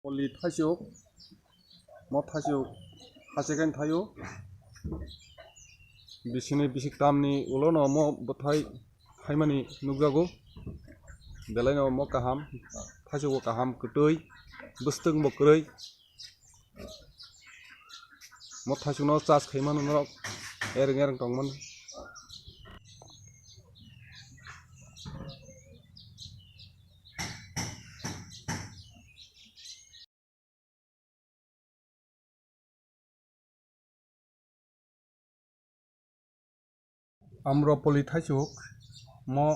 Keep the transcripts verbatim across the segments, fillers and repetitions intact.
Poli thaisuk, mo thaisuk hasekan thaio. Bisini bisik tamni ulono mo bwthai phaimani nukjago. Belaino mo kaham, thaisukbo kaham kwtwi, bwswtwngbo kwrwi. Mo thaisukno charge khaimano norok ereng ereng tongmani. Amropoli thaisuk mo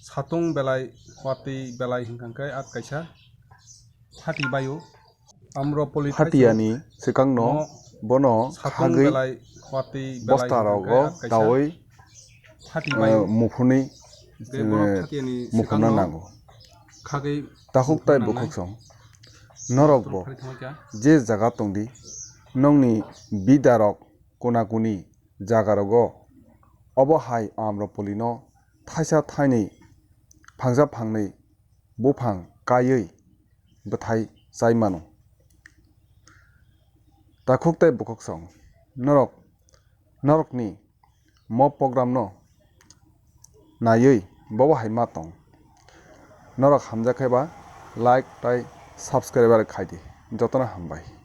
satung belai watwi belai hwnkha khe at kaisa phati baio. Amropoli thaisuk Phatiani swkangno mo bono satung khagwi belai watwi belai hwnkha khe bostarok at kaisa dawi phati baio. Muphuni Tei borok eh, phatiani mukhumna swkango nango. Khagwi Takhuk tai mukhumna nangnai. Bukhuksong. Norok bo Phari thangkha. Je jaga tongdi, nongni bidarok kona kuni jagarogo obo hai amropolino thaisa thaini phangsa phangnwi buphang kaiwi bwthai chai mano. Takhuk tai bukhuksong norok norokni mo program no naiwi bobo hai ma tong. Norok hamjak khe ba like tai subscribe khai di. Jotono hambai.